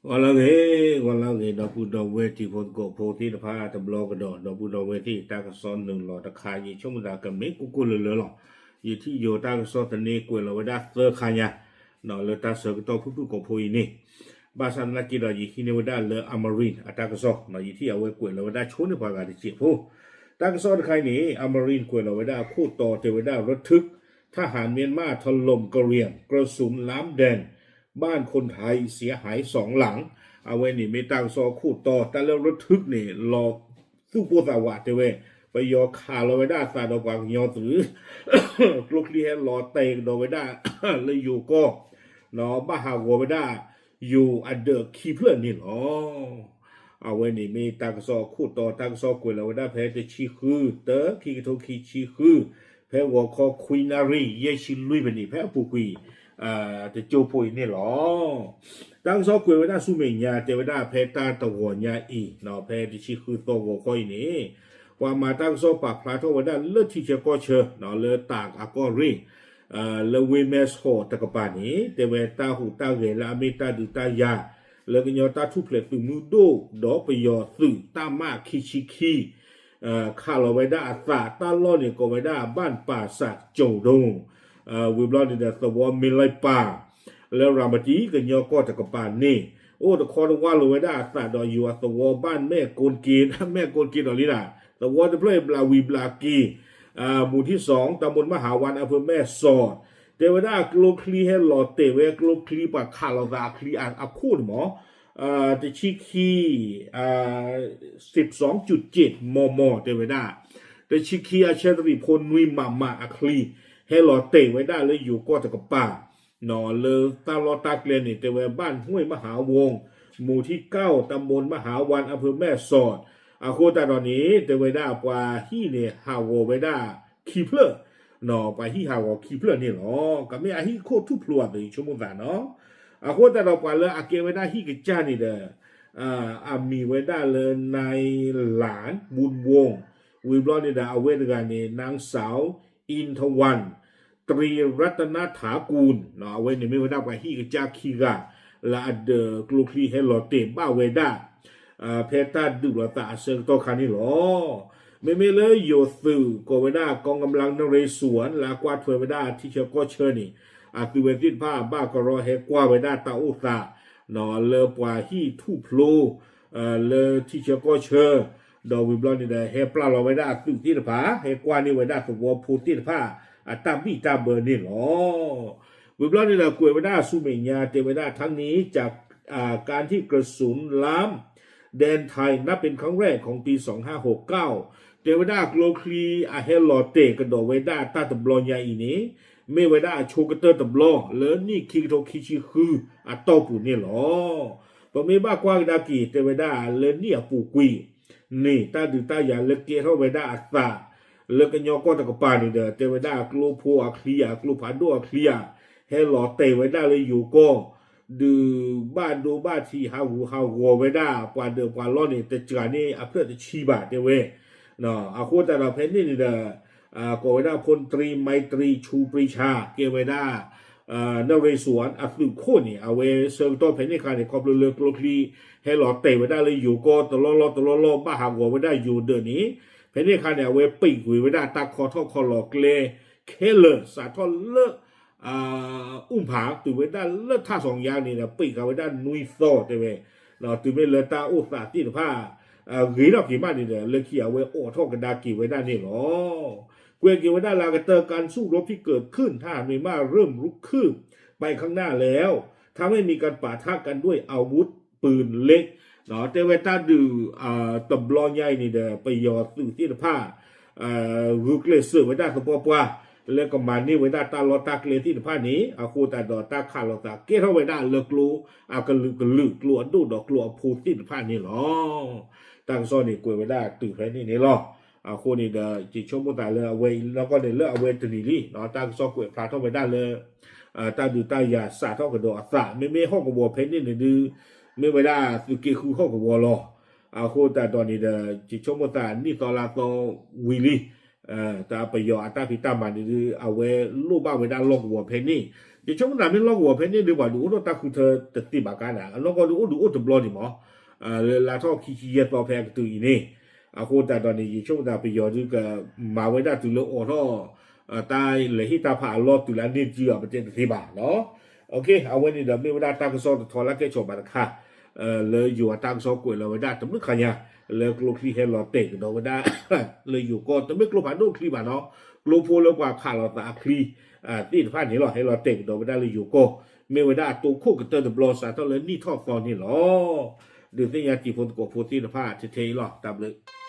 ဂီၤလၢအဂ့ၤ, ဂီၤလၢအဂ့ၤ ဒီပုၢ်ဒီဝဲၢ်တံၤဖိသကိးဖိသ့ၣ်တဖၣ်တဘျီကဒီး, ဒီပုၢ်ဒီဝဲၢ်သ့ၣ် တၢ်ကစီၣ်နုာ်လီၤတခါ ယဆိကမိၣ်သးကမ့ၢ်ကိၢ်ကိၢ်လၢလၢလီၤ. ယထံၣ်ယိၤတၢ်ကစီၣ်သန့ကွဲးလီၤဝဲဒၣ်သၢခါညါ လၢတၢ်ဆၢကတီၢ်ဖုၣ်ဖုၣ်ကိာ်ဖိအံၤန့ၣ်, ဘၣ်ဆၣ်သနာ်က့ဒီး ယဟံးန့ၢ်ဝဲဒၣ်လၢ Amarin အတၢ်ကစီၣ်, ယထံၣ်အဝဲကွဲးလီၤဝဲဒၣ်ဆိန့ၢ်ပှၤဂၤတစဲးဖိ တၢ်ကစီၣ်တခါအံၤန့ၣ် Amarin ကွဲးလီၤဝဲဒၣ်အခိၣ်တီတဲဝဲဒၣ် ระทึก ทหารเมียนมาถล่มกะเหรี่ยง กระสุนล้ามแดน บ้านคนไทยเสียหายสองหลัง အဝဲန့ၣ်မ့ၢ်တၢ်ကစီၣ်အခိၣ်တီ, တၢ်လၢ ระทึก န့ၣ် လီၤသူၣ်ပိၢ်သးဝးတဲဝဲ, ပယီၤခးလီၤဝဲဒၣ်အသးဒီးပှၤကညီသုး ကျိချံဟဲလီၤတဲာ်ကဒီးဝဲဒၣ် လၢယိၤကီၢ်, ဘၣ်ဟးဂီၤဝဲဒၣ် ယိၤအဒၢးခံဖျၢၣ်န့ၣ်လီၤ. အဝဲန့ၣ်မ့ၢ်တၢ်ကစီၣ်အခိၣ်တီ, တၢ်ကစီၣ်ကွဲးလီၤဝဲဒၣ်ဖဲတဆံဃု တၢ ခံကထိခံဆံဃု, ဖဲဂီၤခီခွံနၣ်ရံၣ် ယဲၢ်ဆံလွံၢ်မံးနံး ဖဲအပူၤကွံာ် တကၠိဖိအံၤန့ၣ်လီၤ. တၢ်ကစီၣ်ကွဲးဝဲဒၣ်ဆူမဲာ်ညါ တဲဝဲဒၣ်ဖဲတၢ်တဂီၤညါအံၤ ဖဲတဆံဃုသီဂီၤခီအံၤန့ၣ်, ပှၤမၤတၢ်ကစီၣ်ပာ်ဖျါထီၣ်ဝဲဒၣ်လၢထံဆၢကီၢ်ဆၢ လၢတၤအကီၢ်ရ့ၣ် လၢဝ့ၢ်မဲၢ်ဆီးတကပၤန့ၣ် တဲဝဲတၢ်ဟူးတၢ်ဂဲၤလၢအမ့ၢ်တၢ်ဒုးတၢ်ယၤ လၢကညီတၢ်ထူၣ်ဖျဲးသုးမုၢ်ဒိၣ် ဒီးပယီၤသုး တပ်မ ခံဆံခံ ခးလီၤဝဲဒၣ်အသး တၢ်လီၢ်န့ၣ်ကိးဝဲဒၣ် ဘၣ်ပၢ်စးကၠိၤဒိၣ်, ဝံၤဘျီန့ၣ်ဒီး သဝီမ့ၢ်လၢပၢ် လၢရၤမတံကညီကီၢ်တကပၤန့ၣ်, အိၣ်တခီတဝၢ်လီၤဝဲဒၣ်အသးဒီးယိၤအသဝီဘၣ်မဲၢ်ကိၣ်က့ၤ, မဲၢ်ကိၣ်က့ၤဒီးလံနၤ, သဝီတဖျၢၣ်အံၤဘျးဝံၤဘျးက့ၤ မူၤထံၣ်စီၤ တၢ်မူတမၣ်ဟးဝါအဖၢမ့ၢ်စီၤ, တဲဝဲဒၣ်ကျိချံဟဲလီၤတဲာ်ဝဲ ကျိချံပှၤခးလီၤသးအချံအခိၣ်န့ၣ်မး တဆံခံ စံးပစီကၠူးစ့းမီၢ်မီၢ်တဲဝဲဒၣ်, တဆံခံအဆၢတရံးဖိနွံမးမးအချံ ဟဲလီၤတဲာ်ဝဲဒၣ်လၢယိၤကီၢ်တကပၤ, လၢတၢ်လီၢ်တၢ်ကျဲန့ၣ် တဲဝဲ บ้านห้วยมหาวง หมู่ที่เก้า ตำบลมหาวัน อำเภอแม่สอด အဃိသတးဒီးန့ၣ် တဲဝဲဒၣ်ပှၤဟံၣ်န့ၣ်ဟးဂီၤဝဲဒၣ်ခံဖျၢၣ်, ပှၤဟံၣ်ဟးဂီၤခံဖျၢၣ်န့ၣ်လီၤ. ကမ့ၢ်အဟံၣ်ခိၣ်ထူၣ်ဖျိအသိး ယဆိကမိၣ်သးနီၤ, အဃိသတးဒီးပှၤလၢအကဲဝဲဒၣ်ဟံၣ်ကစၢ်န့ၣ်ဒီး အမံၤဝဲဒၣ်လၢ နၢ်လၢၣ်ဘူၣ်ဝူၣ်, ဝံၤဘျီန့ၣ်ဒီး အဝဲတဂၤန့ၣ် นางสาว อินทวัน ตรีรัตนถากูล အဝဲန့ၣ်မ့ၢ်ဝဲဒၣ်ပှၤဟံၣ်ကစၢ်ခံဂၤ လၢအဒၢးကျိချံဟဲလီၤတဲာ်ဘၣ်ဝဲဒၣ် ဖဲတၢ်ဒုးလိာ်သးအဆၢကတီၢ်ခါန့ၣ်လီၤ. မ့မ့ၢ်လၢယိၤသုးကိးဝဲဒၣ် กองกำลังนเรศวร လၢအကွၢ်ထွဲဝဲဒၣ်ထံဆၢကီၢ်ဆၢန့ၣ် အသုးဝဲသ့ၣ်တဖၣ်ဘၣ်ကရီဟဲကွၢ်ဝဲဒၣ်တၢ်အိၣ်သး လၢပှၤဟံၣ်ထူၣ်ဖျိ လၢထံဆၢကီၢ်ဆၢ, ဒီးဝံၤဘျီန့ၣ်ဒီး ဟဲပျၢ်လီၤဝဲဒၣ်အသုးသ့ၣ်တဖၣ် ဟဲကွၢ်န့ၢ်ဝဲဒၣ်သဝီဖိသ့ၣ်တဖၣ် အတၢ်ဘံၣ်တၢ်ဘၢန့ၣ်လီၤ. ဝံၤဘျီန့ၣ်ဒီးကွဲးဝဲဒၣ်ဆူမဲာ်ညါ တဲဝဲဒၣ် ทั้งนี้จากการที่กระสุนล้ามแดนไทยนับเป็นครั้งแรกของปีสองห้าหกเก้า တဲဝဲဒၣ်ကျိချံအဟဲလီၤတဲာ်ကဒီးဝဲဒၣ်တၢ်တဘျီညါအံၤန့ၣ် မ့ၢ်ဝဲဒၣ်အဆိကတၢၢ်တဘျီ လၢနံၣ်ခံကထိခံဆံဃုအတီၢ်ပူၤန့ၣ်လီၤ. ပမ့ၢ်ဘၣ်ကွၢ်ကဒါက့ၤ တဲဝဲဒၣ်လၢနံၣ်အပူၤကွံာ်န့ၣ် တၢ်ဒုးတၢ်ယၤလၢကဲထီၣ်ဝဲဒၣ်အသး လၢကညီကီၢ်တကပၤန့ၣ်ဒီး တဲဝဲဒၣ်ကျိဖိအချံဧါ ကျိဖးဒိၣ်အချံဧါ ဟဲလီၤတဲာ်ဝဲဒၣ်လၢယိၤကီၢ် ဒုးဘၣ်ဒိဘၣ်ထံး ဟးဂူာ်ဟးဂီၤဝဲဒၣ် ပှၤဒၢးပှၤလီၢ်န့ၣ် တစှၤန့ၢ်အဖျၢၣ်တဆံဘၣ်တဲဝဲ. အဃိသတးဒီးဖဲန့ၣ်န့ၣ်ဒီး ကိးဝဲဒၣ် พลตรีไมตรี ชูปรีชา ကဲဝဲဒၣ် นเรศวร အသုးခိၣ်န့ၣ် အဝဲဆၢကတီၢ်ဖဲန့ၣ်အခါန့ၣ် ခီဖျိလၢကျိချံ ဟဲလီၤတဲာ်ဝဲဒၣ်လၢယိၤကီၢ်တလီၢ်လီၢ်တလီၢ်လီၢ် ဘၣ်ဟးဂီၤဝဲဒၣ်ယိၤဒၢးန့ၣ် ဖဲန့ၣ်အခါန့ၣ် အဝဲပံးကွံာ်ဝဲဒၣ်တၢ်ခီထီၣ်ခီလီၤကျဲ ခဲလၢာ်စးထီၣ်လၢ အူၣ်ဖး တုၤဝဲဒၣ်လၢထၣ်စီၤယါန့ၣ်ဒီး ပံးဃာ်ဝဲဒၣ်နွံသီတဲဝဲ. တုၤမ့ၢ်လၢတၢ်အိၣ်သးသ့ၣ်တဖၣ် ဂ့ၤထီၣ်က့ၤမးန့ၣ်ဒီး လၢခံအဝဲအိးထီၣ်ကဒါက့ၤဝဲဒၣ်န့ၣ်လီၤ. ကွဲးက့ၤဝဲဒၣ်လၢအကတၢၢ် การสู้รบที่เกิดขึ้น ทหารเมียนมาเริ่มรุกคืบไปข้างหน้าแล้ว ทำให้มีการปะทะกันด้วยอาวุธปืนเล็ก တဲဝဲတၢ်ဒုး တဘျီညါအံၤန့ၣ်ဒီး ပယီၤသုးသ့ၣ်တဖၣ် ဂုာ်ကျဲးစၢးဝဲဒၣ်သပှၢ်ပှၢ် လၢကမၤန့ၢ်ဝဲဒၣ်တၢ်လီၢ်တၢ်ကျဲသ့ၣ်တဖၣ်န့ၣ် အဃိသတးဒီးတၢ်ခးလိာ်သးကဲထီၣ်ဝဲဒၣ်လၢကျိအကလုာ်ကလုာ် ကျိအဒိၣ်ဒီးကျိအဖိသ့ၣ်တဖၣ်န့ၣ်လီၤ. တၢ်ကစီၣ်န့ၣ်ကွဲးဝဲဒၣ်တုၤဖဲန့ၣ်န့ၣ်လီၤ. အဃိန့ၣ်ဒီး ယဆိကမိၣ်သးလၢအဝဲအံၤနီၢ်ကီၢ်န့ၣ် လၢအဝဲတနံၤလံ တၢ်ကစီၣ်ကွဲးဖျါထီၣ်ဝဲဒၣ်လၢ တၢ်ဒုးတၢ်ယၤစးထီၣ်ကဒီးအသး မ့မ့ၢ်ဟီၣ်ကဝီၤဖဲန့ၣ်န့ၣ်ဒုး မ့ၢ်ဝဲဒၣ်သုးက့ဃုဟီၣ်ကဝီၤလီၤ. အဃိသတးဒီးန့ၣ်ဒီး ယဆိကမိၣ်သးနံၣ်သီလါသီဝံၤလံ တၢ်ပယီၤအတၢ်ဖံးတၢ်မၤန့ၣ်ဒုး အဝဲလိၣ်ဘၣ်ဝဲဒၣ်လီၢ်ကဝီၤဖဲန့ၣ်, ယဆိကမိၣ်သးမ့ၢ်လီၢ်ကဝီၤဖဲန့ၣ်ဒုး ပှၤဒုးအိၣ်ထီၣ်တၢ်ဃုထၢတသ့ဘၣ်ကါဒၣ်, အနီၢ်ကီၢ်ဒုးအိၣ်ဒုးအိၣ်တဘျီန့ၣ်မး, လၢလါထီၣ်ခံဆံယဲၢ်သီဖဲအကတုၤအံၤန့ၣ်, အဃိသတးဒီးန့ၣ် ယဆိကမိၣ်သးပယီၤဒုးကမၤဝဲဒၣ်တုၤလၢအိးထီၣ် တၢ်လဲၤဟ့ၣ်တၢ်ဖးအလီၢ်တုၤလၢအန့ၢ်စုအီၤ ပတဲတသ့ဘၣ်နီၤ. အဝဲန့ၣ်ဒီးမ့ၢ်ဝဲဒၣ်တၢ်ကစီၣ်တထီလၢကဲဆီၣ်ဘၣ်တခါ လၢယိၤအတၢ်ကစီၣ်ကွဲးလီၤဝဲဒၣ်တဘျုးခါညါ လၢကျိချံဟဲလီၤတဲာ်ကဒီးဝဲဒၣ် လၢယိၤကီၢ် တမ့ၢ်ကျိဖးဒိၣ်ချံဘၣ်နီၤ, ကျိဖိလၢပှၤဖးလီၤသးအချံ သ့ၣ်တဖၣ်န့ၣ်လီၤ ဟဲလီၤတဲာ်ကဒီးဝဲဒၣ်လၢယိၤကီၢ်, မ့ၢ်ဝဲဒၣ်အတိခိၣ်ကတၢၢ်တဘျီ စးထီၣ်လၢနံၣ်ထီၣ်သီန့ၣ်လီၤ. ဒုးသ့ၣ်ညါတံၤဖိသကိးဖိသ့ၣ်တဖၣ်ထဲထဲအံၤလီၤ. တၢ်ဘျုး